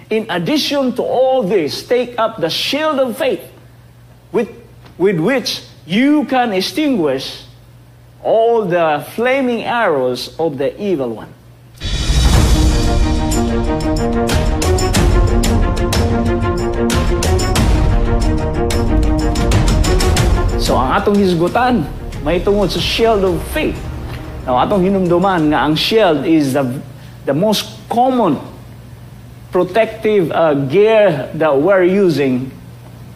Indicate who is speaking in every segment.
Speaker 1: In addition to all this, take up the shield of faith, with which you can extinguish all the flaming arrows of the evil one. So ang atong hisgutan may tungod sa shield of faith. Now, atong hinumduman nga ang shield is the most common protective gear that we're using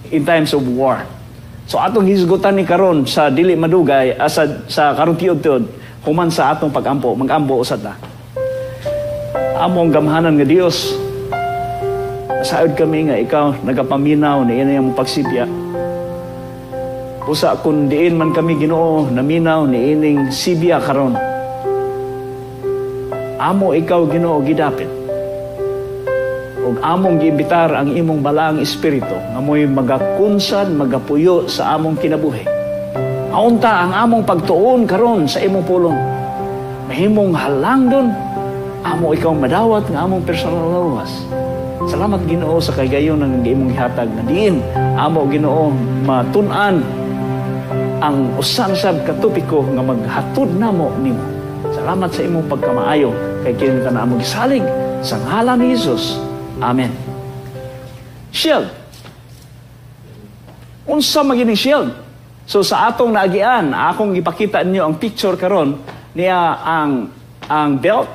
Speaker 1: in times of war. So atong hisgutan ni karon sa dili madugay, sa karong tiod-tiod human sa atong pagampo, magampo usad ta. Among gamhanan nga Dios, saod kami nga ikaw nagapaminaw ni iyang pagsibya. Usa kung diin man kami, Ginoo, naminaw ni ining sibya karon. Amo ikaw, Ginoo, gidapit. Ug among giimbitar ang imong balaang espiritu nga mo'y magakunsad, magapuyo sa among kinabuhi. Aunta ang among pagtuon karon sa imong pulong mahimong halangdon, amo ikaw madawat nga among personal na luwas. Salamat, Ginoo, sa kagayon ng imong gihatag nga diin amo, Ginoo, matun-an ang usan sab ka topiko nga maghatod namo nimo. Salamat sa imong pagkamaayo kay kini ka na among gisalig sa ngalan ni Jesus. Amen. Shield. Unsa magining shield? So sa atong naagian, akong ipakita ninyo ang picture karon niya ang belt.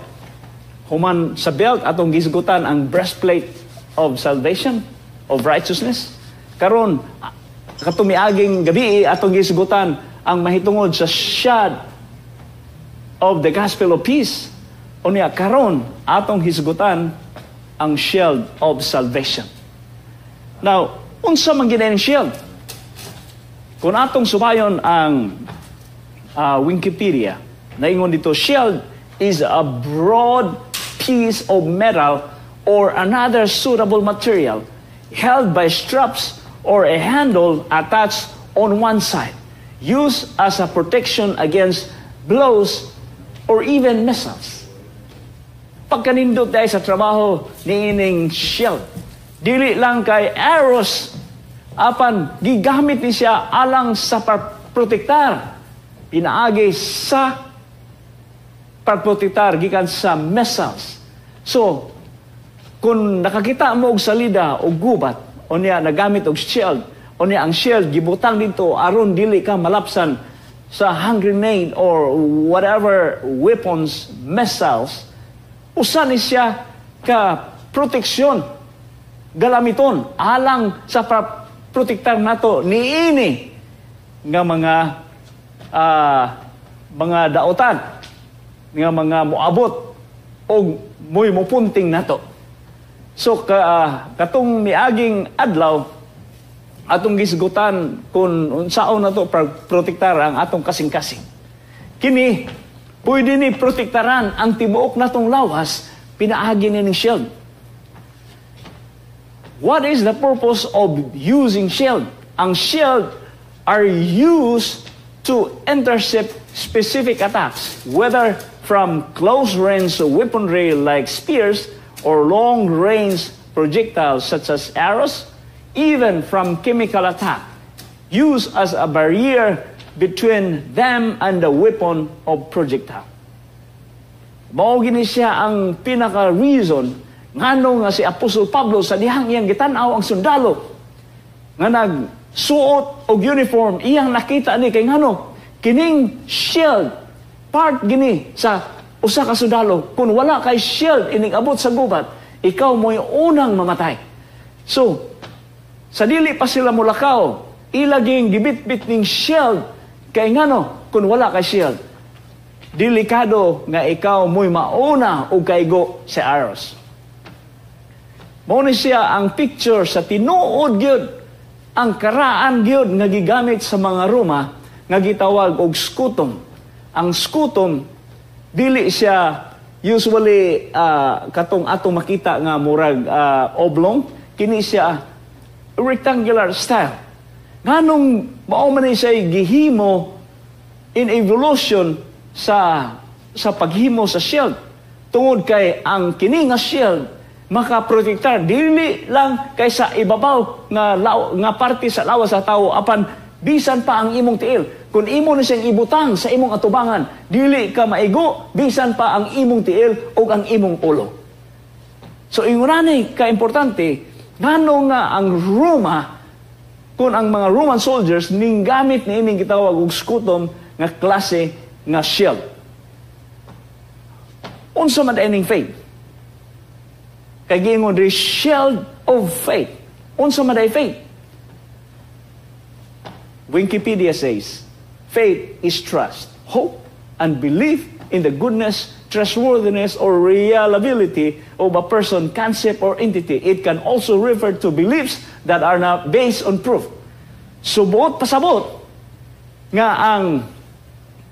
Speaker 1: Human sa belt, atong gisgutan ang breastplate of salvation, of righteousness. Karon, katong miaging gabi, atong gisgutan ang mahitungod sa shield of the gospel of peace. Unya karon atong hisgutan ang shield of salvation. Now, unsa man gid ang shield? Kung atong subayon ang Wikipedia, naingon dito, shield is a broad piece of metal or another suitable material held by straps or a handle attached on one side, used as a protection against blows or even missiles. Pagkanindot dahil sa trabaho ni ining shield. Dili lang kay arrows, apan gigamit ni siya alang sa protektar. Pinaagi sa pagprotektar gikan sa missiles. So, kung nakakita mo og salida o gubat, o niya nagamit og shield, o niya ang shield gibutang dito aron dili ka malapsan sa hand grenade or whatever weapons, missiles, usa ni siya ka proteksyon galamiton alang sa protektar nato niini nga mga daotan nga mga moabot og mo'y mupunting nato. So katong miaging adlaw, atong gisgutan kung unsaon nato protektar ang atong kasing-kasing. Kini pwede ni protektaran ang tibuok natong lawas pinaagi ni shield. What is the purpose of using shield? Ang shield are used to intercept specific attacks, whether from close range weaponry like spears or long range projectiles such as arrows, even from chemical attack, used as a barrier between them and the weapon of projectile. Mao gini siya ang pinaka-reason ngano nga si Apostol Pablo, sa dihang iyang gitan-aw ang sundalo nga nagsuot og uniform, iyang nakita ni kay ngano kining shield part gini sa usa ka sundalo. Kung wala kay shield ining abot sa gubat, ikaw mo'y unang mamatay. So sa dili pa sila mulakaw, ilaging gibitbit ning shield kay ngano kung wala kay shield, delikado nga ikaw mo'y mauna og kaigo sa arrows. Mao ni siya ang picture sa tinuod gyud, ang karaan gyud nga gigamit sa mga Roma nga gitawag og scutum. Ang scutum, dili siya usually katong atong makita nga murag oblong, kini siya rectangular style. Nganong mao man ni siya gihimo in evolution sa paghimo sa shield? Tungod kay ang kini nga shield Makaprotektar dili lang kaysa ibabaw nga parte sa lawas sa tawo, apan bisan pa ang imong tiil. Kung imo na siyang ibutang sa imong atubangan, dili ka maigo bisan pa ang imong tiil o ang imong ulo. So ingon ka importante ngano nga ang Roma, kung ang mga Roman soldiers ning gamit ni ining gitawag og scutum nga klase nga shield. Unsa man ining faith? Kay giingon the shield of faith. Unsa man day faith? Wikipedia says, "Faith is trust, hope, and belief in the goodness, trustworthiness, or reliability of a person, concept, or entity. It can also refer to beliefs that are not based on proof." So, buot pasabot nga ang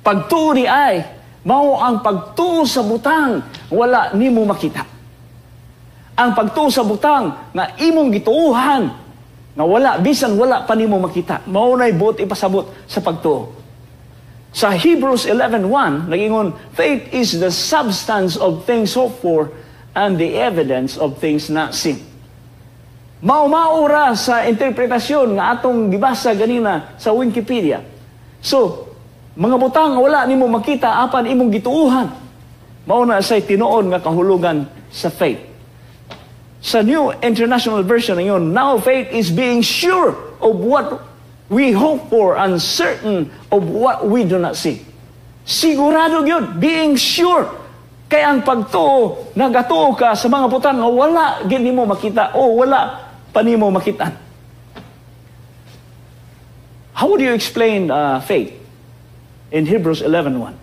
Speaker 1: pagtuo ni ay mao ang pagtuo sa butang wala nimo makita. Ang pagtuo sa butang nga imong gituohan nga wala, bisan wala pa nimo makita. Mao nay buot ipasabot sa pagtuo. Sa Hebrews 11:1, nagingon, "Faith is the substance of things hoped for and the evidence of things not seen." Mao-mao ra sa interpretasyon nga atong gibasa ganina sa Wikipedia. So, mga butang wala nimo makita apan imong gituuhan. Mao na say tinuod nga kahulugan sa faith. Sa New International Version ngayon, "Now faith is being sure of what we hope for and certain of what we do not see." Sigurado yun, being sure. Kaya ang pagtuo, nagatuo ka sa mga butang nga wala gid nimo makita o wala pa nimo makita. How would you explain faith in Hebrews 11:1?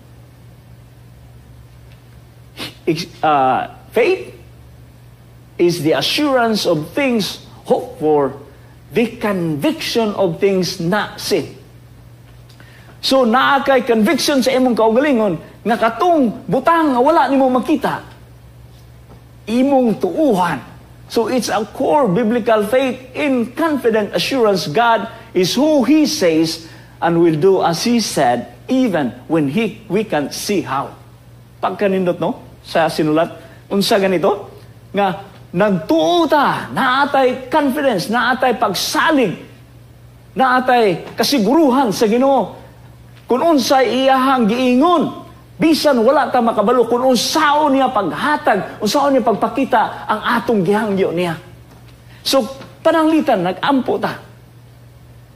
Speaker 1: Faith is the assurance of things hoped for, the conviction of things not seen. So naa kay conviction sa imong kaugalingon nga katong butang nga wala nimo makita, imong tuuhan. So it's a core biblical faith in confident assurance God is who He says and will do as He said even when we can't see how. Pagkanindot, no, sa sinulat, unsa ganito nga nagtuo ta, naatay confidence, naatay pagsalig, naatay kasiguruhan sa Ginoo kung unsay iyahang giingon bisan wala ta makabalo kung unsaon niya paghatag, unsaon niya pagpakita ang atong gihangyo niya. So pananglitan nagampo ta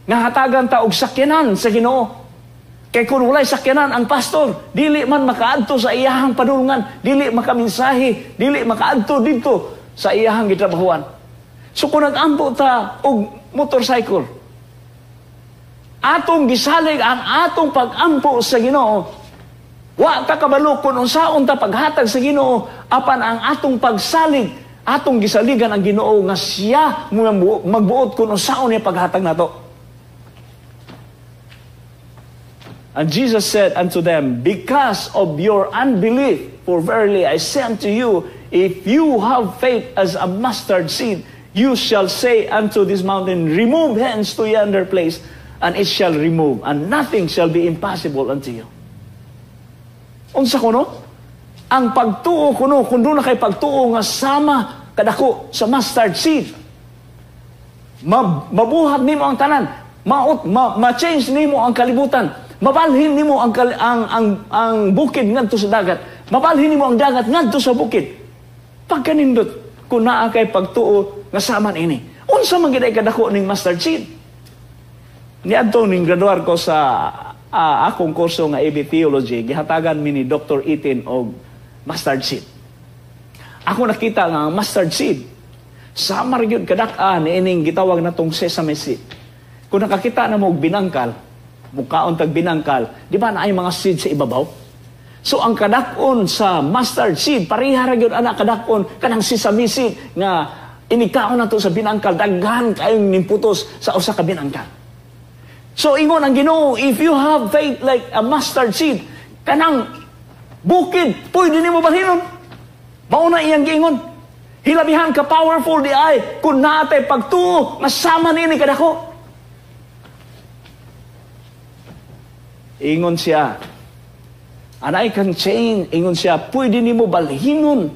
Speaker 1: nga hatagan ta og sakyanan sa Ginoo. Kay kung walay sakyanan ang pastor, dili man makaadto sa iyahang padulngan, dili makaminsahe, dili makaadto didto sa iyahang gitrabahuan. So kung nagampo ta og motorcycle, atong gisalig ang atong pag-ampo sa Ginoo. Wa ta kabalo kung unsaon ta paghatag sa Ginoo, apan ang atong pagsalig, atong gisaligan ang Ginoo nga siya magbuot kung unsaon niya paghatag nato. And Jesus said unto them, "Because of your unbelief, for verily I say unto you, if you have faith as a mustard seed, you shall say unto this mountain, 'Remove hence to yonder place,' and it shall remove, and nothing shall be impossible unto you." Unsa kuno? Ang pagtuo kuno, kung doon na kay pagtuo nga sama kadako sa mustard seed, mabuhat nimo ang tanan, ma-change nimo ang kalibutan, mabalhin nimo ang bukid ngadto sa dagat, mabalhin nimo ang dagat ngadto sa bukid. Pagkanindot kung naa kay pagtuo nga sama ini. Unsa man gid ay kadako ning mustard seed? Niadto ning graduar ko sa akong kurso nga AB Theology, gihatagan mi ni Dr. Itin og mustard seed. Ako nakita nga ang mustard seed sama ra gyud kadak-a niining gitawag natong sesame seed. Kung nakakita na mo og binangkal, mukaon tag binangkal, di ba naay mga seed sa ibabaw? So ang kadak-on sa mustard seed, pareha ra gyud ana kadak-on kanang sesame seed nga inikaon nato sa binangkal, daghan kayong nimputos sa usa ka binangkal. So ingon ang Ginoo, if you have faith like a mustard seed, kanang bukid pwede nimo balhinon. Mao na iyang giingon. Hilabihan ka powerful di ay kung naatay pagtuo nga sama nini kadako. Ingon siya, and I can change, ingon siya, pwede nimo balhinon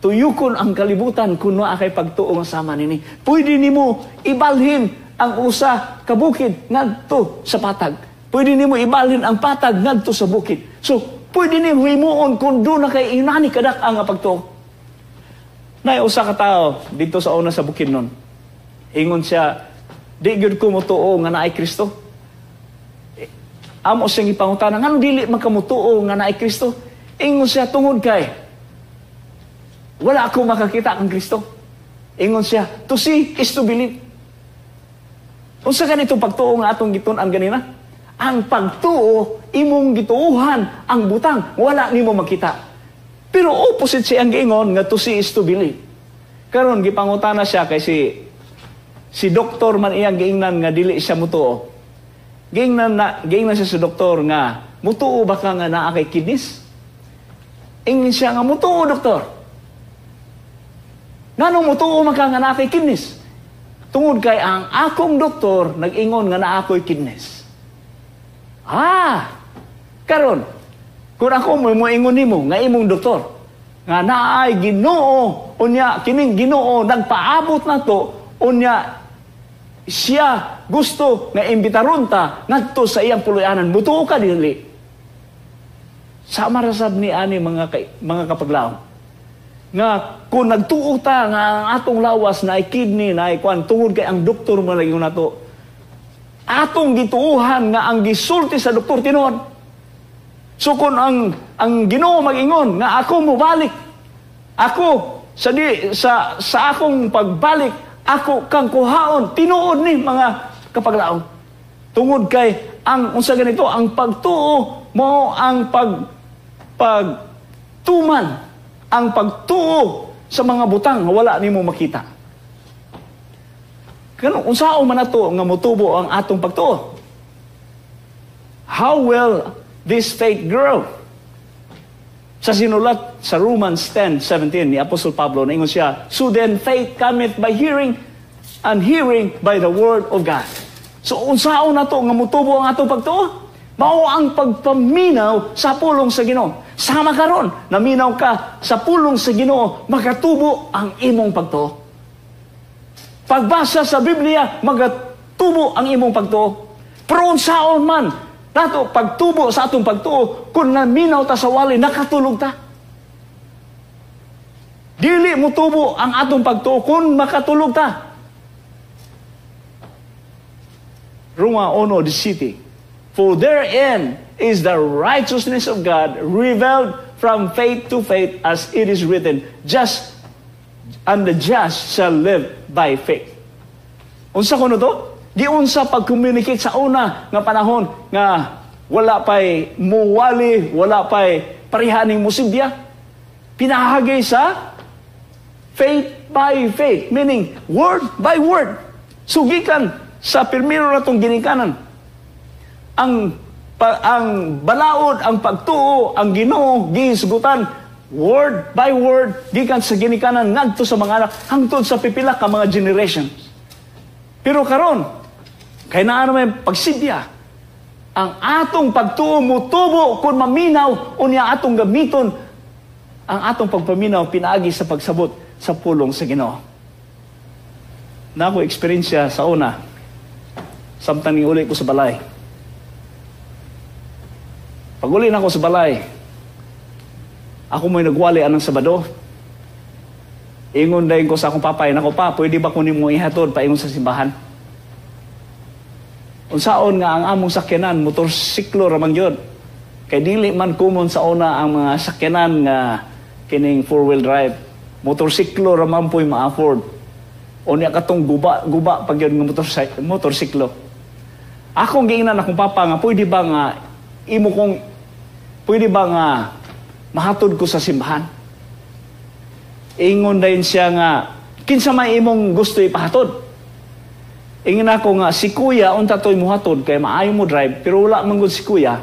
Speaker 1: Tuyukon ang kalibutan kung naa kay pagtuo nga sama nini. Pwede nimo ibalhin ang usa ka bukid ngadto sa patag. Pwede nimo ibalhin ang patag ngadto sa bukid. So, pwede nimo himuon kung duna kay inani kadak ang pagtuo. Nay usa ka tawo dito sa una sa Bukidnon. Ingon siya, "Di gyud ko motuo nga naay Kristo." Amo siyang ipangutana, "Nganong dili man ka motuo nga naay Kristo?" Ingon siya, "Tungod kay wala ako makakita kang Kristo." Ingon siya, "To see is to believe." Unsa ganito pagtuo nga atong gitun-an ganina? Ang pagtuo, imong gituuhan ang butang, wala nimo makita. Pero opposite siya ang giingon nga to see is to believe. Karon gipangutana siya kay si doktor man iyang giingnan nga dili siya mutuo. Giingnan siya sa doktor nga, "Mutuo ba ka nga naa kay kidneys?" Ingon siya nga, "Mutuo, doktor." "Nganong mutuo man ka nga naa kay kidneys?" "Tungod kay ang akong doktor nag-ingon nga naa ako'y kidneys." Ah, karon, kung ako mo moingon nimo nga imong doktor nga naay Ginoo, unya kining Ginoo nagpaabot nato, unya siya gusto nga imbitaron ta ngadto sa iyang puloy-anan, mutuo ka dili? Sama ra sab ni ani, mga kapaglaom, nga kung nagtuo ta nga ang atong lawas na kidney na kwan tungod kay ang doktor mo lagi nato, atong gituuhan nga ang gisulti sa doktor tinuod. So kung ang Ginoo mag-ingon nga ako mobalik, ako sa di sa sa akong pagbalik ako kang kuhaon, tinuod ni, mga kapaglaom. Tungod kay ang unsa ganito ang pagtuo mo, ang pagtuman, ang pagtuo sa mga butang nga wala nimo makita. Kano unsaon man nato nga motubo ang atong pagtuo? How will this faith grow? Sa sinulat sa Romans 10:17 ni Apostle Pablo, naingon siya, "So then faith cometh by hearing, and hearing by the word of God." So unsaon nato nga motubo ang atong pagtuo? Mao ang pagpaminaw sa pulong sa Ginoo. Sama karon, naminaw ka sa pulong sa Ginoo, makatubo ang imong pagtuo. Pagbasa sa Biblia, magatubo ang imong pagtuo. Pero unsaon man nato pagtubo sa atong pagtuo kung naminaw ta sa wali, nakatulog ta? Dili mo tubo ang atong pagtuo kung makatulog ta. Roma 1:17. "For therein is the righteousness of God revealed from faith to faith, as it is written, 'Just and the just shall live by faith.'" Unsa kuno to? Giunsa pag-communicate sa una nga panahon nga wala pa'y muwali, wala pa'y parihaning musibya. Pinahagay sa faith by faith, meaning word by word. Sugikan sa pirmiro na itong ginikanan. Ang balaod, ang pagtuo, ang Ginoo gisugutan word by word gikan sa ginikanan ngadto sa mga anak hangtod sa pipila ka mga generations. Pero karon kay naa may pagsidya, ang atong pagtuo mutubo kung maminaw, unya atong gamiton ang atong pagpaminaw pinaagi sa pagsabot sa pulong sa Ginoo. Na ako eksperyensya sa una, samtang uli ko sa balay. Pag uli na ako sa balay, ako mo'y nagwali anang Sabado. Ingon dayon ko sa akong papay, "Nako pa, pwede ba kunin mo ihatod paingon sa simbahan?" Unsaon nga ang among sakyanan, motorsiklo ra man gyud. Kay dili man common sa una ang mga sakyanan nga kining four-wheel drive. Motorsiklo ra man po'y ma-afford. Unya katong guba, guba pag yun nga motorsiklo. Akong giingnan akong papa nga pwede ba nga imo kong pwede ba nga mahatod ko sa simbahan? Ingon dayon siya nga, "Kinsa may imong gusto ipahatod?" Ingon ako nga si kuya unta to'y muhatod kay maayo mo drive, pero wala man gud si kuya.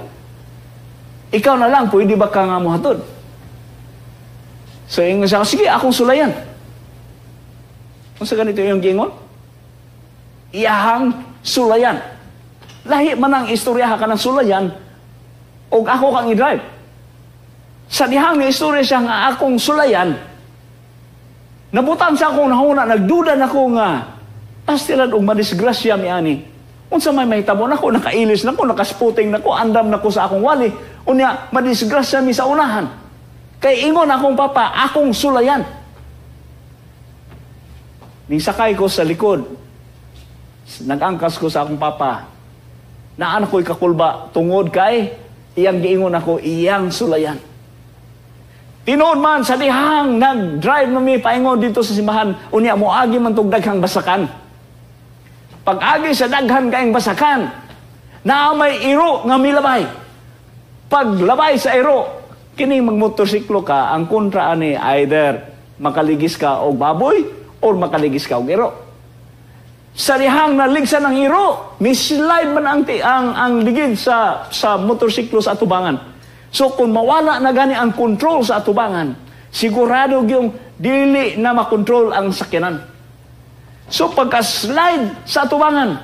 Speaker 1: Ikaw na lang, pwede ba ka nga muhatod? So ingon siya, "Sige, akong sulayan." Unsa ganito yung giingon? Iyahang sulayan. Lahi man ang istorya ka ng sulayan og ako kang i-drive. Sa dihang ni istorya siya nga akong sulayan, Nabutang sa akong hunahuna, nagduda nako nga pastilan og madisgrasya mi ani. Unsa may mahitabo nako, nakailis nako, nakasputing nako, andam nako sa akong wali. Unya madisgrasya mi sa unahan. Kay ingon akong papa, akong sulayan. Nisakay ko sa likod. Nag-angkas ko sa akong papa. Naa na ko'y kakulba tungod kay iyang giingon ako, iyang sulayan. Tinuod man, sa dihang nag-drive na mi paingon dito sa simbahan, unya moagi man tog daghang basakan. Pag-agi sa daghan kaayong basakan, naa may iro nga milabay. Paglabay sa iro, kini magmotorsiklo ka, ang kontra ani either makaligis ka og baboy or makaligis ka og iro. Sa dihang naligsan ang iro, mislide man ang ligid sa motorsiklo sa atubangan. So kung mawala na gani ang control sa atubangan, sigurado yung dili na makontrol ang sakyanan. So pagka-slide sa atubangan,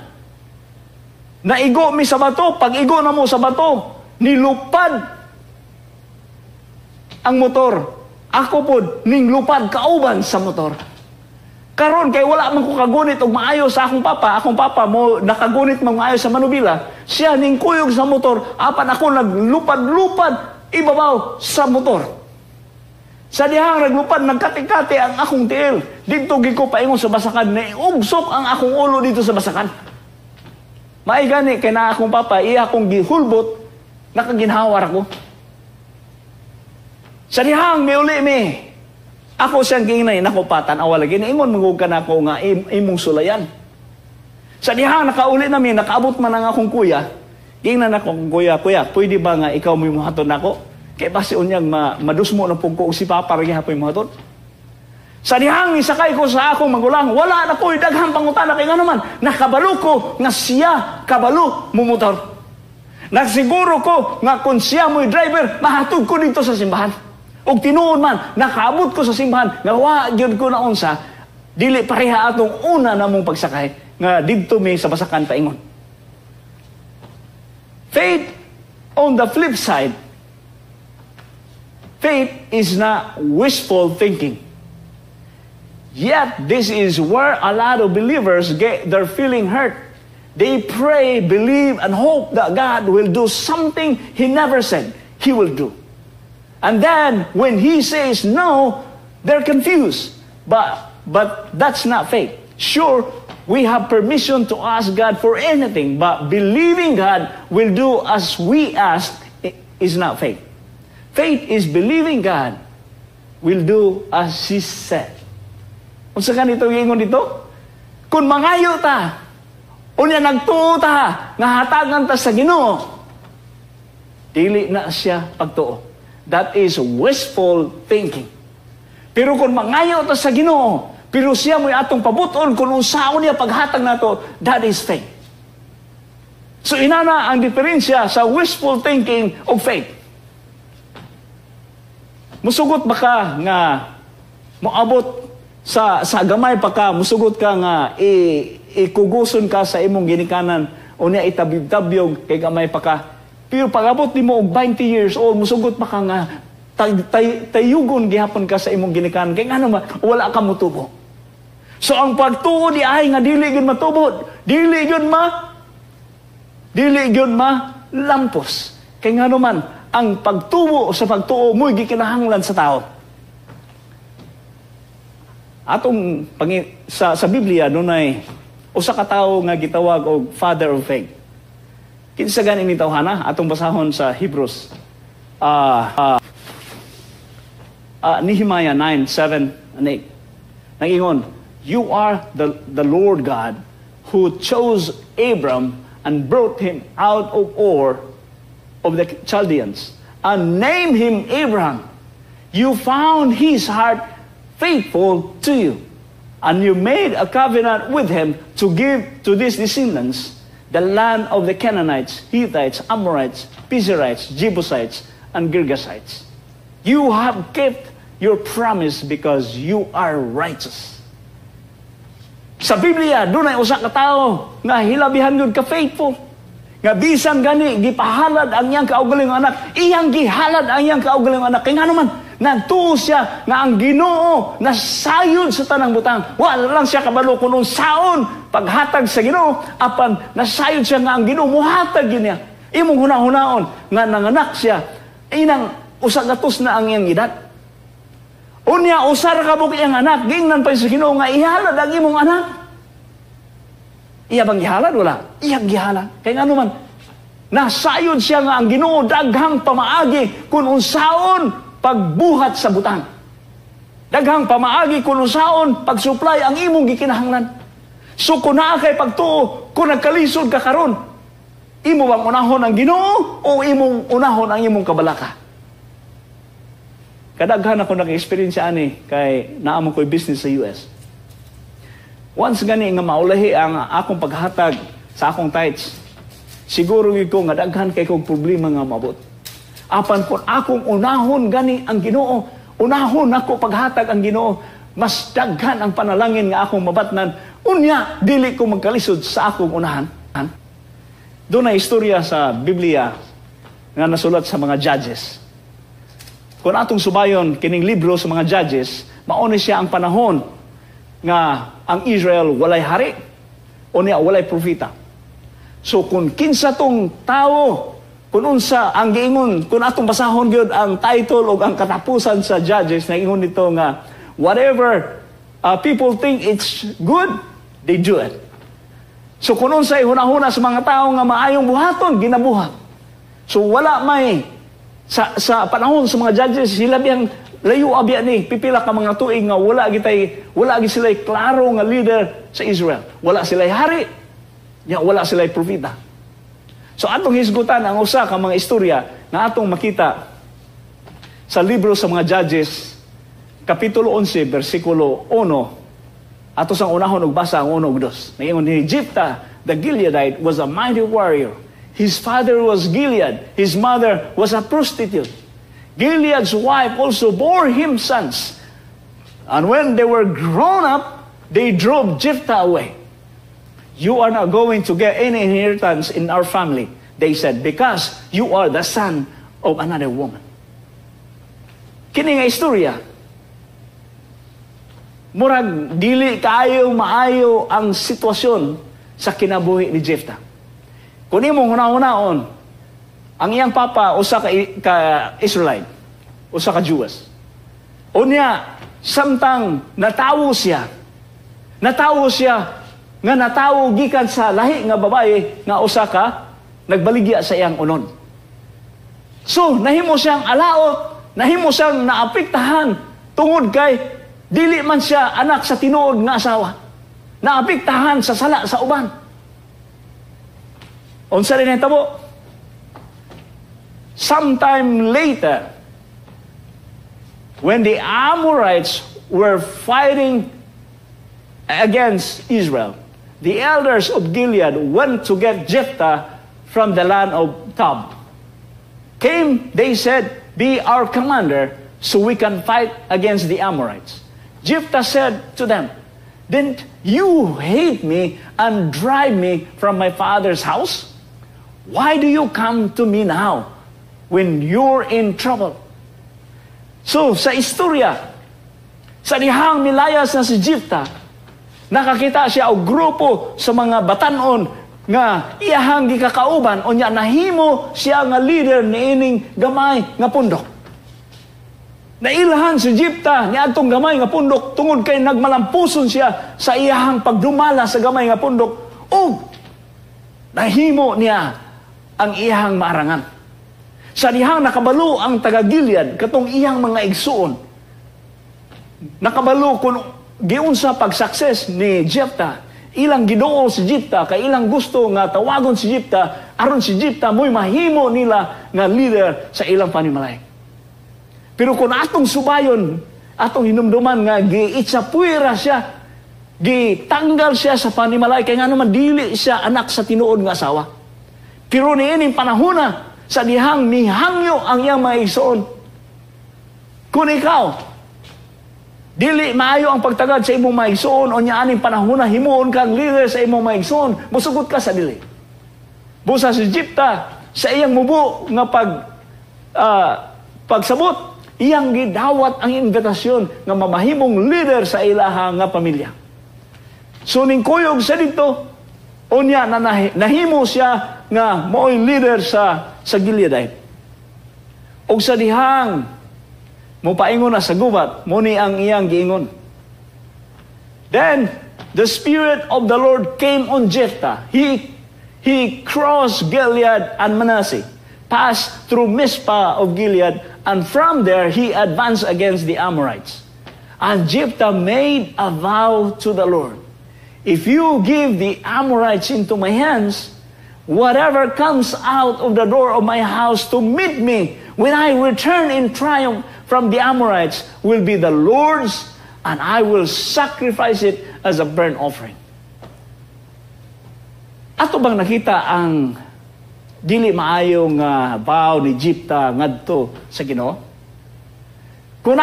Speaker 1: naigo mi sa bato, pag igo na mo sa bato, nilupad ang motor. Ako pod ning lupad kauban sa motor. Karon kay wala man ko kagunit og maayo sa akong papa mo nakagunit man maayo sa manubila, siya ning kuyog sa motor, apan ako naglupad-lupad ibabaw sa motor. Sa dihang naglupad, nagkati-kati ang akong tiil. Didto gyud ko paingon sa basakan, naiugsok ang akong ulo dito sa basakan. Maay gani kay na akong papa, iya akong gihulbot, nakaginhawar ako. Sa dihang miuli mi, ako siyang giinay, nako pa, tan-awa lagi, niingon mangug ka nako nga imong sulayan. Sa dihang nakauli nami, nakaabot man ang akong kuya, giingnan ako akong kuya, "Kuya, pwede ba nga ikaw mo'y muhatod nako? Kay basi unyag madusmo na pug ko si papa ra gihapon muhatod." Sa dihang isakay ko sa akong magulang, wala na ko'y daghang pangutana kay ngano man, nakabalo ko nga siya kabalo mumotor. Nagsiguro ko nga kung siya mo'y driver, mahatod ko dito sa simbahan. Og tinuod man, nakaabot ko sa simbahan, nga wa gyud ko na unsa, dili pareha atong una namong pagsakay, nga didto mi sa basakan paingon. Faith, on the flip side, faith is not wishful thinking. Yet, this is where a lot of believers get their feeling hurt. They pray, believe, and hope that God will do something He never said He will do. And then, when He says no, they're confused. But that's not faith. Sure, we have permission to ask God for anything, but believing God will do as we ask is not faith. Faith is believing God will do as He said. Unsa ganito giingon dito? Kung mangayo ta, unya nagtuo ta, nga hatagan ta sa Ginoo, dili na siya pagtuo. That is wishful thinking. Pero kung mangayo ta sa Ginoo, pero siya mo'y atong pabuton kung unsaon niya paghatag nato, that is faith. So inana ang diferensya sa wishful thinking o faith. Musugot ba ka nga moabot sa gamay pa ka, musugot ka nga ikuguson ka sa imong ginikanan o niya itabib-tabyog kay gamay pa ka? Pero pag-abot nimo og 20 years old, musugot pa ka nga tayugon gihapon ka sa imong ginikanan kay ngano man wala ka motubo. So ang pagtuo di ay nga dili gyud matubod, dili gyud ma lampos. Kay ngano man ang pagtubo sa pagtuo mo'y gikinahanglan sa tao. Atong sa Biblia dunay usa ka tawo nga gitawag og father of faith. Kinsa gani ni tawhana? Atong basahon sa Hebrews. Nehemiah 9, 7 and 8. Nangingon, "You are the Lord God who chose Abram and brought him out of Ur of the Chaldeans and named him Abraham. You found his heart faithful to you, and you made a covenant with him to give to his descendants the land of the Canaanites, Hittites, Amorites, Perizzites, Jebusites, and Girgashites. You have kept your promise because you are righteous." Sa Biblia, dunay usa ka tawo nga hilabihan gyud ka faithful. Nga bisan gani gipahalad ang iyang kaugalingong anak, iyang gihalad ang iyang kaugalingong anak. Kay ngano man, Nagtuo siya nga ang Ginoo nasayod sa tanang butang. Wala lang siya kabalo kung unsaon paghatag sa Ginoo, apan nasayod siya nga ang Ginoo muhatag gyud niya. Imong hunahunaon nga nanganak siya inang 100 na ang iyang edad. Unya usa ra ka buok iyang anak, giingnan pa sa Ginoo nga ihalad ang imong anak. Iya bang gihalad? Wala. Iya gihalad. Kay ngano man, nasayod siya nga ang Ginoo daghang pamaagi kung unsaon pagbuhat sa butang. Daghang pamaagi kung unsaon pag-supply ang imong gikinahanglan. So kung naa kay pagtuo, kung nagkalisod ka karon, imo bang unahon ang Ginoo o imong unahon ang imong kabalaka? Kadaghan ako nag-experience ani kay naa man ko'y business sa US. Once gani nga maulahi ang akong paghatag sa akong tithes, siguro gyud ko nga daghan kay kog problema nga maabot. Apan kung akong unahon gani ang Ginoo, unahon ako paghatag ang Ginoo, mas daghan ang panalangin nga akong mabatnan, unya dili ko magkalisod sa akong unahan. Duna istorya sa Biblia nga nasulat sa mga Judges. Kung atong subayon kining libro sa mga Judges, mao ni siya ang panahon nga ang Israel walay hari unya walay propeta. So kung kinsa tong tawo, kung unsa ang giingon, kung atong basahon gyud ang title ug ang katapusan sa Judges, naingon nito nga whatever people think it's good, they do it. So kung unsay hunahuna sa mga tao nga maayong buhaton, ginabuhat. So wala may sa panahon sa mga Judges, sila biyang layo abya ni pipila ka mga tuig nga wala gi sila klaro nga leader sa Israel. Wala sila hari, ya wala sila propeta. So atong hisgutan ang usa ka mga istorya nga atong makita sa libro sa mga Judges, kapitulo 11, bersikulo 1. Ato sang unahon og basa ang 1 ug 2. Naingon ni Jephthah the Gileadite was a mighty warrior. His father was Gilead. His mother was a prostitute. Gilead's wife also bore him sons. And when they were grown up, they drove Jephthah away. "You are not going to get any inheritance in our family," they said, "because you are the son of another woman." Kini nga istorya, murag dili kaayo maayo ang sitwasyon sa kinabuhi ni Jephthah. Kung imong hunahunaon, ang iyang papa usa ka Israelite, usa ka Jews. Unya, samtang natawo siya nga natawo gikan sa lahi nga babae nga usa ka nagbaligya sa iyang unon. So, nahimo siyang alaot, nahimo siyang naapektahan tungod kay dili man siya anak sa tinuod nga asawa. Naapektahan sa sala sa uban. Unsa rin nahitabo? Sometime later, when the Amorites were fighting against Israel, the elders of Gilead went to get Jephthah from the land of Tob. "Come," they said, "be our commander so we can fight against the Amorites." Jephthah said to them, "Didn't you hate me and drive me from my father's house? Why do you come to me now when you're in trouble?" So, sa istorya, sa dihang milayas na si Jephthah, nakakita siya og grupo sa mga batanon nga iyahang gikakauban, unya nahimo siya nga leader niining gamay nga pundok. Nailhan si Jephthah niadtong gamay nga pundok tungod kay nagmalampuson siya sa iyahang pagdumala sa gamay nga pundok ug nahimo niya ang iyahang maarangan. Sa dihang nakabalo ang taga Gilead, katong iyang mga igsuon, nakabalo kung giunsa pag-success ni Jephthah, ilang giduol si Jephthah kay ilang gusto nga tawagon si Jephthah aron si Jephthah mo'y mahimo nila nga leader sa ilang panimalay. Pero kung atong subayon, atong hinumduman nga giitsapuira siya, gitanggal siya sa panimalay kay ngano man dili siya anak sa tinuod nga asawa. Pero niining panahona sa dihang mihangyo ang iyang mga igsoon. Kung ikaw, dili maayo ang pagtagad sa imong mga igsoon o niya aning panahona himuon kang leader sa imong mga igsoon, musugot ka sa dili? Busa si Jephthah sa iyang mubo nga pagsabot, Iyang gidawat ang invitasyon nga mamahimong leader sa ilaha nga pamilya. So ning kuyog sa dito, unya na nahimo siya nga mao'y leader sa Gileadite. Og sa dihang mopaingon na sa gubat, mao ni ang iyang giingon. Then the Spirit of the Lord came on Jephthah. He crossed Gilead and Manasseh, passed through Mizpah of Gilead, and from there he advanced against the Amorites. And Jephthah made a vow to the Lord. "If you give the Amorites into my hands, whatever comes out of the door of my house to meet me when I return in triumph from the Amorites will be the Lord's, and I will sacrifice it as a burnt offering." Ato bang nakita ang dili maayong vow ni Jephthah ngadto sa Ginoo? Kung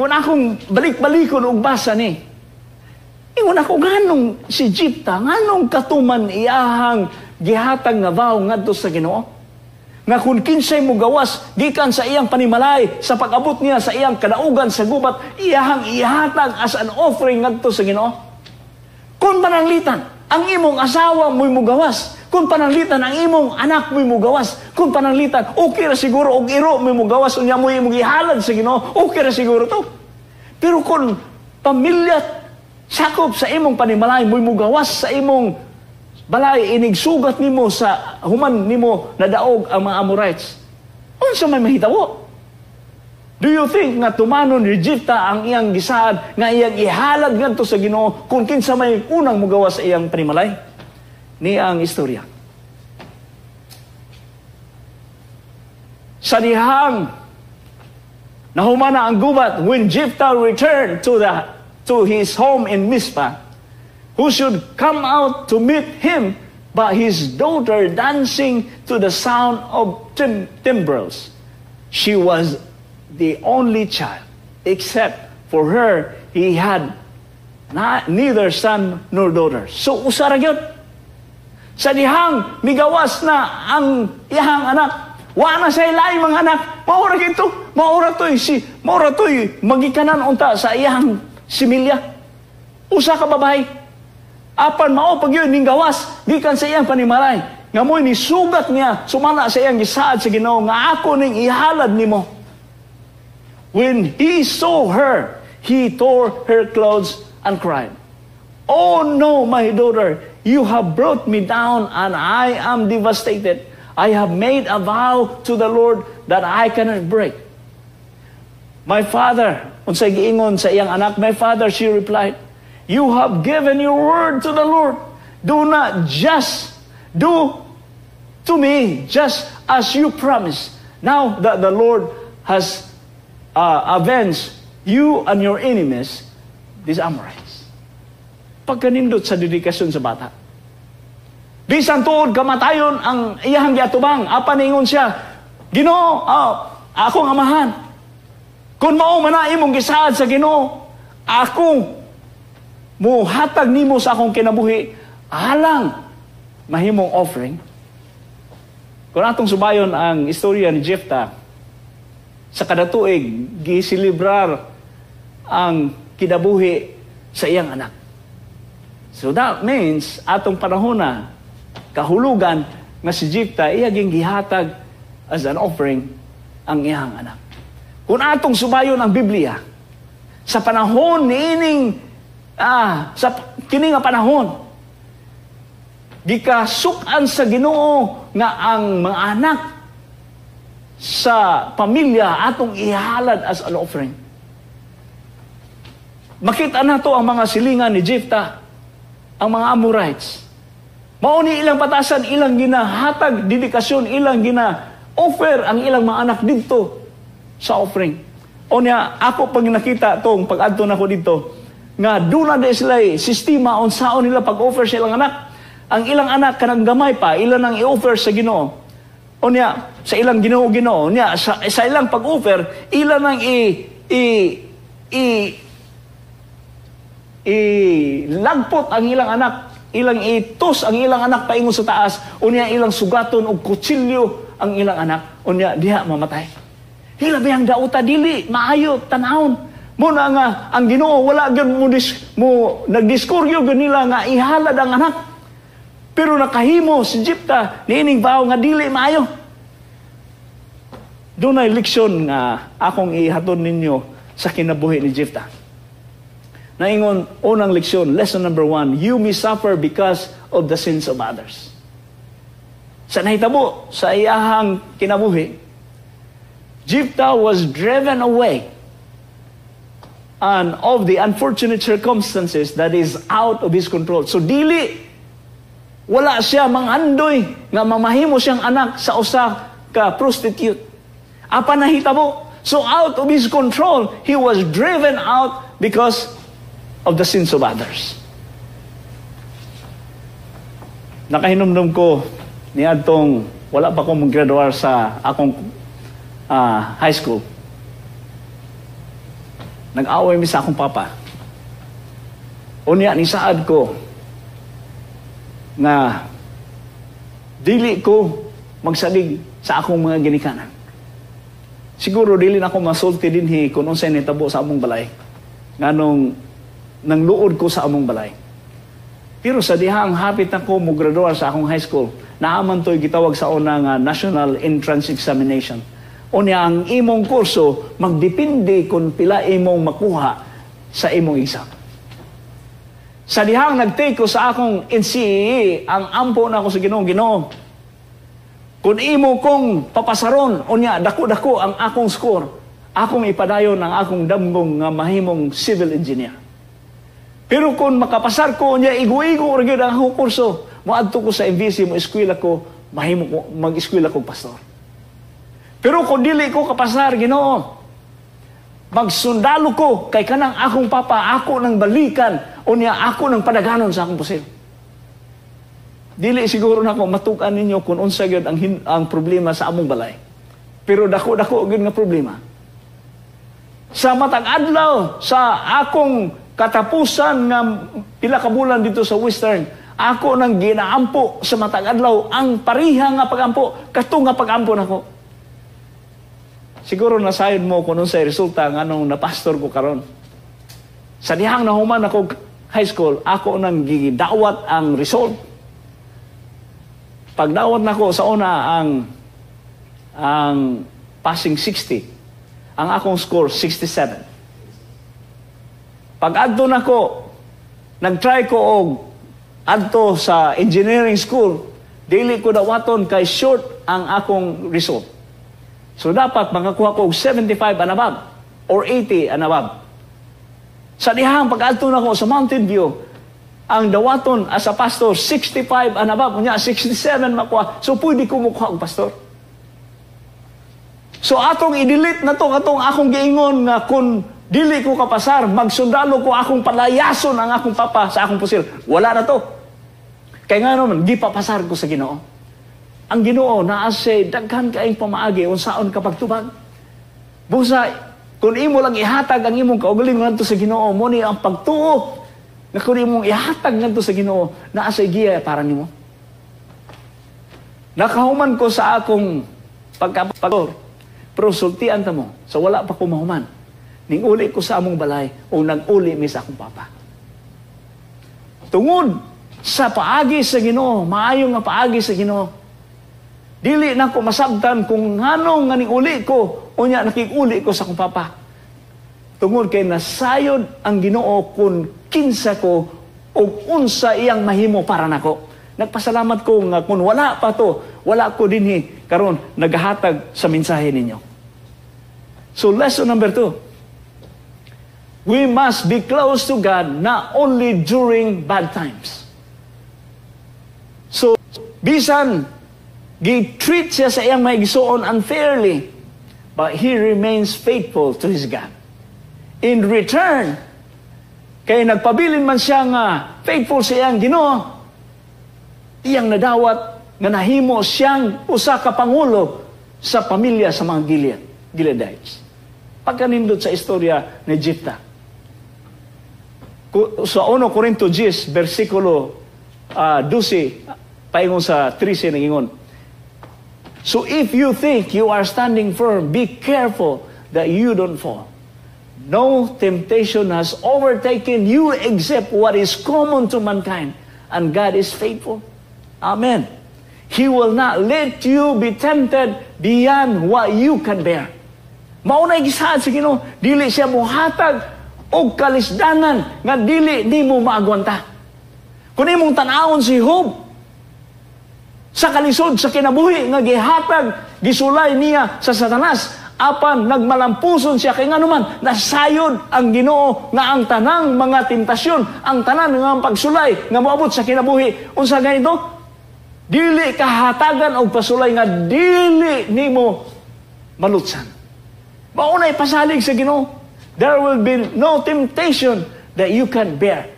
Speaker 1: akong balik-balikon og basa ni, ingon ako, nganong si Jephthah, nganong katuman iyahang gihatag nga vow ngadto sa Ginoo? Nga kung kinsay mo gawas gikan sa iyang panimalay sa pag-abot niya sa iyang kadaugan sa gubat, iyahang ihatag as an offering ngadto sa Ginoo. Kung pananglitan, ang imong asawa mo'y mugawas. Kung pananglitan, ang imong anak mo'y mugawas. Kung pananglitan, okay ra siguro og iro mo'y mugawas, unya mo'y imong ihalad sa Ginoo, okay ra siguro to. Pero kung pamilya sakop sa imong panimalay mo'y mugawas sa imong balay inigsugat nimo sa human nimo nadaog ang mga Amorites, unsa may mahitabo? Do you think nga tumanon ni Jephthah ang iyang gisaad nga iyang ihalad ngadto sa Ginoo kung kinsa may unang mugawas sa iyang panimalay? Ni ang istorya. Sa dihang nahumana ang gubat, when Jephthah returned to his home in Mizpah, who should come out to meet him but his daughter, dancing to the sound of timbrels? She was the only child. Except for her, he had neither son nor daughter. So, usa ra gyud. Sa dihang migawas na ang iyahang anak, wa na siya laing mga anak, mao ra gito, mao ra to'y magikanan unta sa iyahang similya. Usa ka babae. Apan mao pag yun ning gawas gikan sa iyang panimalay. Nga mo'y nisugat niya sumala sa iyang gisaad sa Ginoo nga ako ning ihalad nimo. When he saw her, he tore her clothes and cried, "Oh no, my daughter, you have brought me down and I am devastated. I have made a vow to the Lord that I cannot break." "My father," unsay giingon sa iyang anak, "My father," she replied, "you have given your word to the Lord. Do not just do to me just as you promised, now that the Lord has avenged you and your enemies, these Amorites." Pagkanindot sa dedikasyon sa bata. Bisan tuod kamatayon ang iyahang giatubang, apan ingon siya, "Ginoo, akong amahan, kung mao man na imong gisaad sa Ginoo, ako muhatag nimo sa akong kinabuhi alang mahimong offering." Kung atong subayon ang istorya ni Jephthah, sa kada tuig giselebrar ang kinabuhi sa iyang anak. So that means atong panahon na kahulugan nga si Jephthah iya ging gihatag as an offering ang iyang anak. Kung atong subayon ang Biblia sa panahon niining sa kini nga panahon, gikasuk-an sa Ginoo nga ang mga anak sa pamilya atong ihalad as an offering. Makita nato ang mga silingan ni Jephthah, ang mga Amorites. Mao ni ilang batasan, ilang ginahatag dedikasyon, ilang gina-offer ang ilang mga anak didto sa offering. O niya, ako pag nakita tong pag-adto nako didto, nga duna na sila sistema unsaon nila pag-offer sa ilang anak. Ang ilang anak kanang gamay pa, ilan ang i-offer sa Ginoo. O niya, sa ilang Ginoo-Ginoo, niya, sa ilang pag-offer, ilan ang i i i lagpot ang ilang anak, ilang itus ang ilang anak paingon sa taas, unya ilang sugaton og kutsilyo ang ilang anak, unya diha mamatay. Hilabi ang dauta, dili maayo tanawon. Mao na nga ang Ginoo wala gyud mo nagdiskuryo gyud nila nga ihalad ang anak. Pero nakahimo si Jepta niining vow nga dili maayo. Dunay leksyon nga akong ihatod ninyo sa kinabuhi ni Jepta. Naingon, unang leksyon, lesson number 1, you may suffer because of the sins of others. Sa nahitabo sa iyahang kinabuhi, Jephthah was driven away and of the unfortunate circumstances that is out of his control. So dili, wala siya mangandoy nga mamahimo siyang anak sa usa ka prostitute. Apan nahitabo. So out of his control, he was driven out because of the sins of others. Nakahinumdum ko niadtong wala pa ko mag-graduar sa akong high school. Nag-away mi sa akong papa. Unya ni saad ko nga dili ko magsalig sa akong mga ginikanan. Siguro dili na ako masulti dinhi kung unsay nitabo sa among balay. Nganong nang luod ko sa among balay. Pero sa dihang hapit ako mo graduar sa akong high school, naaman to'y gitawag sa una nga National Entrance Examination. Unya ang imong kurso magdepende kung pila imong makuha sa imong exam. Sa dihang nag-take ko sa akong NCEE, ang ampo na ako sa Ginoo, "Ginoo, kung imo kong papasaron, unya dako-dako ang akong score, akong ipadayon ang akong damgong nga mahimong civil engineer. Pero kung makapasar ko, unya igo-igo ra gyud ang akong kurso, moadto ko sa MVC, mo eskwela ko, mahimo ko mag-eskwela ko pastor. Pero kung dili ko kapasar, Ginoo, magsundalo ko kay kanang akong papa, ako nang balikan, unya ako nang padaganon sa akong pusil." Dili siguro nako matug-an ninyo kung unsa gyud ang problema sa among balay. Pero dako-dako gyud nga problema. Sa matag adlaw sa akong katapusan nga pila ka bulan dito sa Western, ako nang ginaampo sa matag adlaw ang pariha nga pagampo, kato nga pagampo nako. Siguro nasayod mo kung unsay resulta nganong napastor ko karon. Sa dihang nahuman ako high school, ako nang gidawat ang result. Pagdawat nako sa una ang passing 60. Ang akong score 67. Pag adto nako, nag-try ko og adto sa engineering school, dili ko dawaton kay short ang akong result. So dapat makakuha ko og 75 and above or 80 and above. Sa dihang pag-adto nako sa Mountain View, ang dawaton as a pastor 65 and above, unya 67 makuha. So pwede ko mukuha og pastor. So atong i-delete na to katong akong giingon nga kung dili ko kapasar, magsundalo ko, akong palayason ang akong papa sa akong pusil. Wala na to. Kay nga naman, gipapasar ko sa Ginoo. Ang Ginoo naa siya daghan kaayong pamaagi unsaon ka pagtubag. Busa kung imo lang ihatag ang imong kaugalingon ngadto sa Ginoo, mo ni ang pagtuo nga kung imong ihatag ngadto sa Ginoo, naa siya giya para nimo. Nakahuman ko sa akong pagkapastor, pero sultian ta mo, sa wala pa ko mahuman, ning uli ko sa among balay o nag-uli mi sa akong papa. Tungod sa paagi sa Ginoo, maayo nga paagi sa Ginoo, dili na ko masabtan kung nganong nga ning uli ko, unya nakig-uli ko sa akong papa. Tungod kay nasayod ang Ginoo kung kinsa ko ug unsa iyang mahimo para nako. Nagpasalamat ko nga kung wala pa to, wala ko dinhi karon nagahatag sa mensahe ninyo. So lesson number 2. We must be close to God not only during bad times. So bisan gi-treat siya sa iyang mga igsuon unfairly, but he remains faithful to his God. In return, kay nagpabilin man siya nga faithful sa iyang Ginoo, iyang nadawat nga nahimo siyang usa ka pangulo sa pamilya sa mga Gileadites. Pagkanindot sa istorya ni Jephthah. Sa 1 Corinto 10, versikulo 12, paingon sa 13, nangingon, So if you think you are standing firm, be careful that you don't fall. No temptation has overtaken you except what is common to mankind. And God is faithful. Amen. He will not let you be tempted beyond what you can bear. Mao na gisaad sa Ginoo, dili siya mohatag og kalisdanan nga dili nimo maagwanta. Kung imong tan-awon si Job, sa kalisod sa kinabuhi nga gihatag, gisulay niya sa Satanas, apan nagmalampuson siya kay nganuman nasayod ang Ginoo nga ang tanang mga tentasyon, ang tanan nga pagsulay nga moabot sa kinabuhi, unsa ganito? Dili ka hatagan og pasulay nga dili nimo malutsan. Mao nay pasalig sa Ginoo. There will be no temptation that you can bear.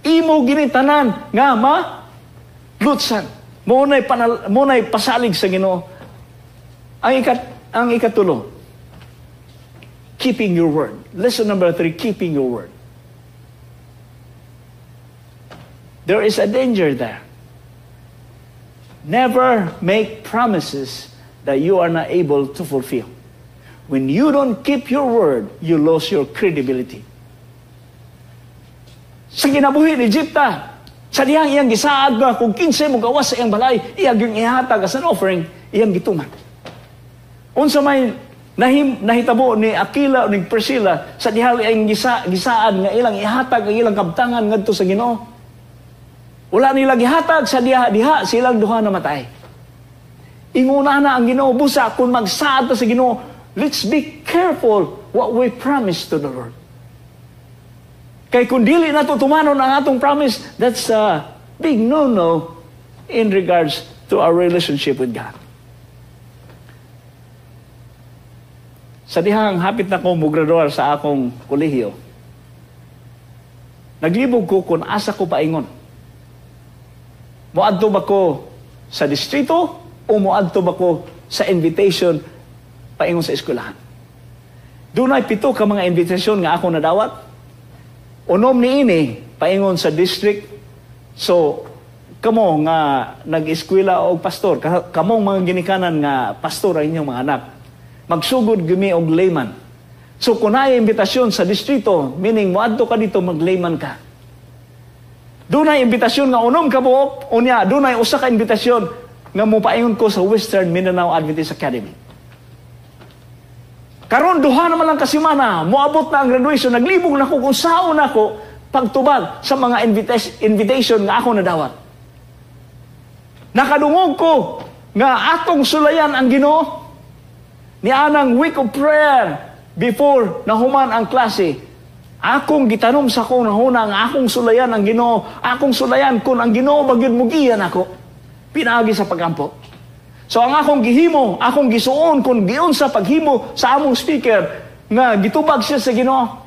Speaker 1: Imo gini tanan nga malutsan. Mao nay pasalig sa Ginoo. Ang ikatulo, keeping your word. Lesson number 3, keeping your word. There is a danger there. Never make promises that you are not able to fulfill. When you don't keep your word, you lose your credibility. Sa kinabuhi ni Jepta, sa dihang iyang gisaad nga kung 15 mo gawas sa iyang balay, iyang ihatag as an offering, iyang gituman. Unsa may nahitabo ni Aquila o ni Priscilla sa dihang iyang gisaad nga ilang ihatag ang ilang kabtangan ngadto sa Ginoo. Wala nila gihatag sa diha silang duha namatay. Inguna na ang Ginoo, busa kung magsaad ta sa Ginoo, let's be careful what we promise to the Lord. Kay kung dili nato tumanon ang atong promise, that's a big no-no in regards to our relationship with God. Sa dihang hapit na ko mugraduar sa akong kolehiyo, naglibog ko kung asa ko paingon. Moadto ba ko sa distrito o moadto ba ko sa invitation paingon sa eskwelahan? Dunay 7 ka mga invitation nga ako nadawat. Unom niini paingon sa district. So kamo nga nag-eskwela og pastor, kamong mga ginikanan nga pastor ang inyong mga anak, magsugod gumi og layman. So kung naay imbitasyon sa distrito, meaning moadto ka dito, mag-layman ka. Dunay imbitasyon nga unom ka buok, unya dunay usa ka imbitasyon nga mopaingon ko sa Western Mindanao Adventist Academy. Karon duha naman lang ka semana, moabot na ang graduation, naglibog na ko kung saon nako pagtubag sa mga invitation nga ako nadawat. Nakadungog ko nga atong sulayan ang Ginoo. Nianang week of prayer before nahuman ang klase. Akong gitanom sa akong nahuna ang akong sulayan ang Ginoo, akong sulayan kung ang Ginoo bagyod mugiyan ako pinaagi sa pagampo. So ang akong gihimo, akong gisuon kung giun sa paghimo sa among speaker nga gitubag siya sa Ginoo.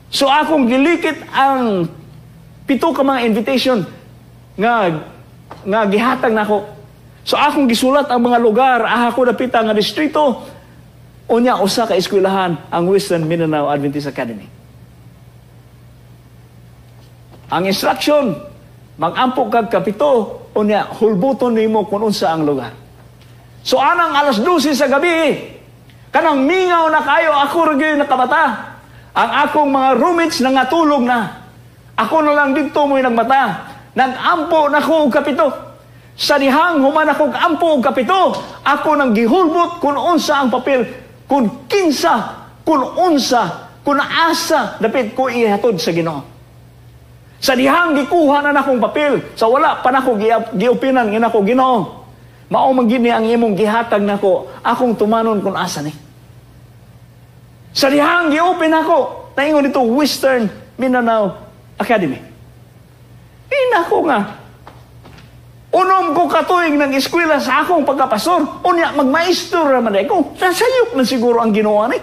Speaker 1: So akong gilikit ang 7 ka mga invitation nga gihatag nako. So akong gisulat ang mga lugar, aha ko dapita nga distrito, unya usa ka eskwelahan ang Western Mindanao Adventist Academy. Ang instruction, mag-ampo kag kapito, unya hulbuton nimo kung unsa ang lugar. So anang 12:00 sa gabi, kanang mingaw na kayo, ako ra gyud nakabata. Ang akong mga roommates nangatulog na. Ako na lang didto mo'y nagmata. Nag-ampo na ko og kapito. Sa dihang human ako ampo og kapito, ako nang gihulbot kung unsa ang papel, kung kinsa, kung unsa, kung asa dapit ko ihatod sa Ginoo. Sa dihang gikuha na nakong papel, sa wala pa nako giupinan nga nako Ginoo. Mao man gini ang imong gihatag nako, akong tumanon kung asa ni. Sa dihang giupin nako, naingon dito Western Mindanao Academy. Inako nga, unom ko katuig ng eskwela sa akong pagkapastor, unya magmaestro raman ko, nasayop man siguro ang Ginoo ni.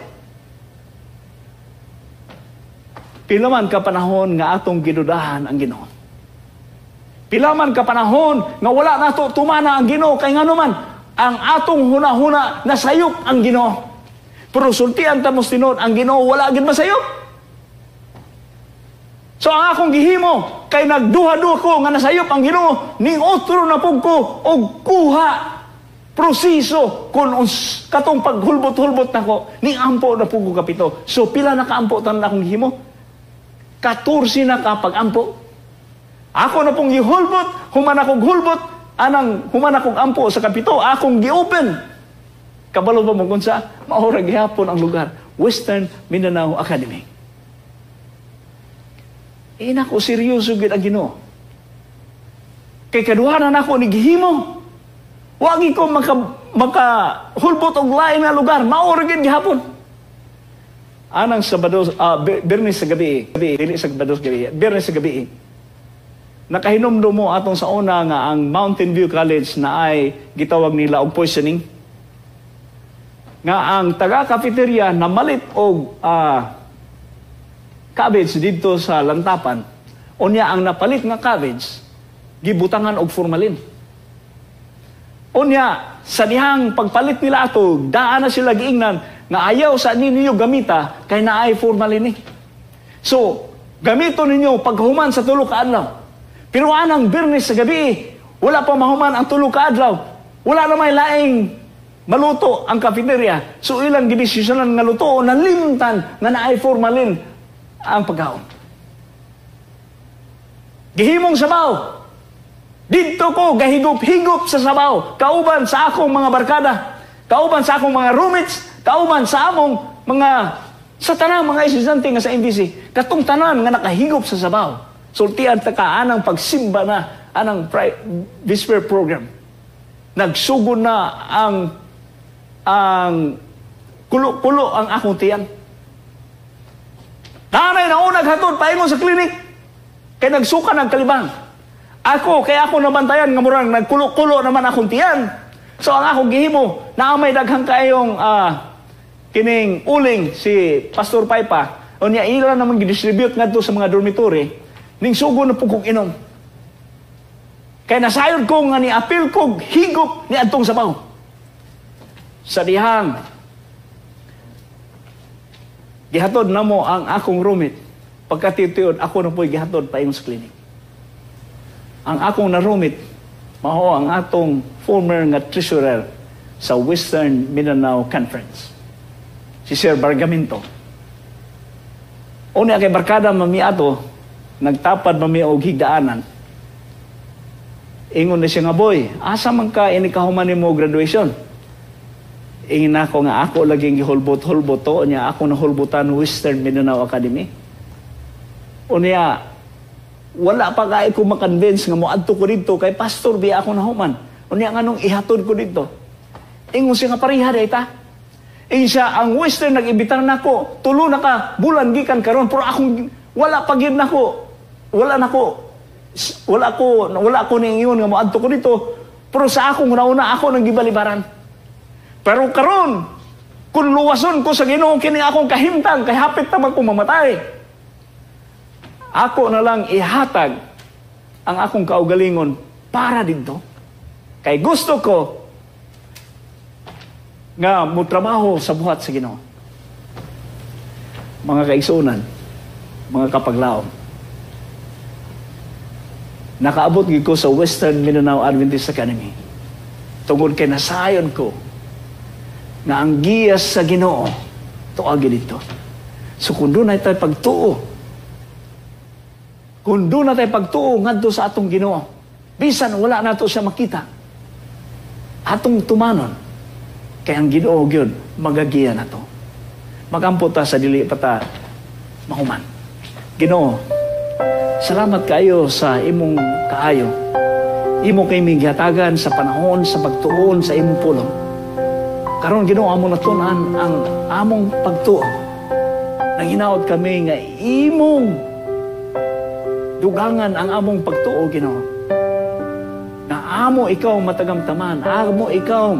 Speaker 1: Pila man ka panahon nga atong gidudahan ang Ginoo. Pila man ka panahon nga wala nato tumana ang Ginoo, kay nganuman ang atong hunahuna nasayop ang Ginoo. Pero sultian ta mos tinuod, ang Ginoo wala gid masayop. So ang akong gihimo kay nagduha-duha ko nga nasayop ang Ginoo, ning otro na pug ko og kuha Proseso kung katong paghulbot-hulbot nako ni ampo na pud ko kapito. So pila na kaampo tanan akong himo? 14 na ka pag-ampo. Ako na pong gihulbot, human akong hulbot, anang human akong ampo sa kapito, akong gi-open. Kabalo ba mo kung sa mao ra gihapon ang lugar, Western Mindanao Academy. Eh nako, seryoso gid ang Ginoo. Kay kaduha na nako ni gihimo. Wagi ko maka hulbot og lain nga lugar, mao ra gid gihapon. Anang Sabado, Biyernes sa gabi, gabi, dili sa Sabado sa gabi, Biyernes sa gabi. Nakahinumdum mo atong sa una nga ang Mountain View College na ay gitawag nila og poisoning. Nga ang taga-cafeteria namalit og cabbage didto sa lantapan. Unya ang napalit nga cabbage gibutangan og formalin. Unya sa dihang pagpalit nila ato, daan na sila giingnan nga ayaw sa ninyo gamita kay naay formalin ni. So, gamito ninyo paghuman sa 3 ka adlaw. Pero anang Biyernes sa gabi, wala pa mahuman ang 3 ka adlaw. Wala na may laing maluto ang cafeteria. So ilang gidesisyonan nga luto, nalimtan nga naay formalin ang pagkaon. Gihimong sabaw. Didto ko gahigup-higup sa sabaw, kauban sa akong mga barkada, kauban sa akong mga roommates, kauban sa among mga sa tanang mga estudyante nga sa MVC, katong tanan nga nakahigup sa sabaw. Sultian ta ka anang pagsimba na anang Vesper program. Nagsugod na ang kulo-kulo ang akong tiyan. Nanay na unag hatod paingon sa klinik. Kay nagsuka nagkalibang. Ako kay ako nabantayan nga murang nagkulo-kulo naman akong tiyan. So ang akong gihimo, naa may daghang kayong kining uling si Pastor Paipa. Unya ila naman gidistribute ngadto sa mga dormitory. Ning sugo na pud kog inom. Kay nasayod ko nga ni-apil kog higop ni adtong sabaw. Sa dihang gihatod namo ang akong roommate. Pagkatitiyod, ako na po'y gihatod paingon sa clinic. Ang akong na-roommate, mao ang atong former nga treasurer sa Western Mindanao Conference, si Sir Bargaminto. Unya kay barkada mami ato, nagtapad mami og higdaanan. Ingon na siya nga, "Boy, asa man ka ini kahuman nimo graduation?" Ingin ako nga ako laging gihulbot-hulbot to, niya ako nahulbutan Western Mindanao Academy. Unya, wala pa kay ko makonvince nga moadto ko didto kay pastor biya ako nahuman. Unya nganong ihatod ko didto? Ingon siya nga pareha day ta. Ingon siya, ang Western nag-imbitar nako, 3 na ka bulan gikan karon pero akong wala pa gyud nako. Wala nako. Wala ko, wala ko niingon nga moadto ko dito. Pero sa akong una ako nang gibalibaran. Pero karon, kung luwason ko sa Ginoo kini akong kahimtang kay hapit naman ko mamatay. Ako na lang ihatag ang akong kaugalingon para didto. Kay gusto ko nga motrabaho sa buhat sa Ginoo. Mga kaigsuonan, mga kapaglaom, nakaabot gid ko sa Western Mindanao Adventist Academy tungod kay nasayon ko nga ang giya sa Ginoo tuagi dito. So kung doon tayo pagtuo, kung doon na tayo pagtuo ngadto sa atong Ginoo, bisan wala nato siya makita, atong tumanon kay ang Ginoo gyud magagiya nato. Magampo ta sa dili pa ta mahuman. Ginoo, salamat kaayo sa imong kaayo. Imo kay migihatagan sa panahon sa pagtuon sa imong pulong. Karon Ginoo, among natun-an ang among pagtuo. Nanghinaot kami nga imong dugangan ang among pagtuo, Ginoo. Na amo ikaw matagamtaman, amo ikaw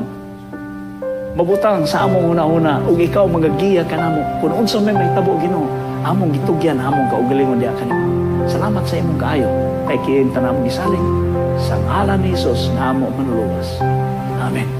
Speaker 1: mabutang sa among una-una, ug ikaw magagiya kanamo. Kung unsa may mahitabo, Ginoo, among gitugyan among kaugalingon diha kanimo. Salamat sa imong kaayo, kay kining tanan among gisalig sa ngalan ni Hesus nga amo manluluwas. Amen.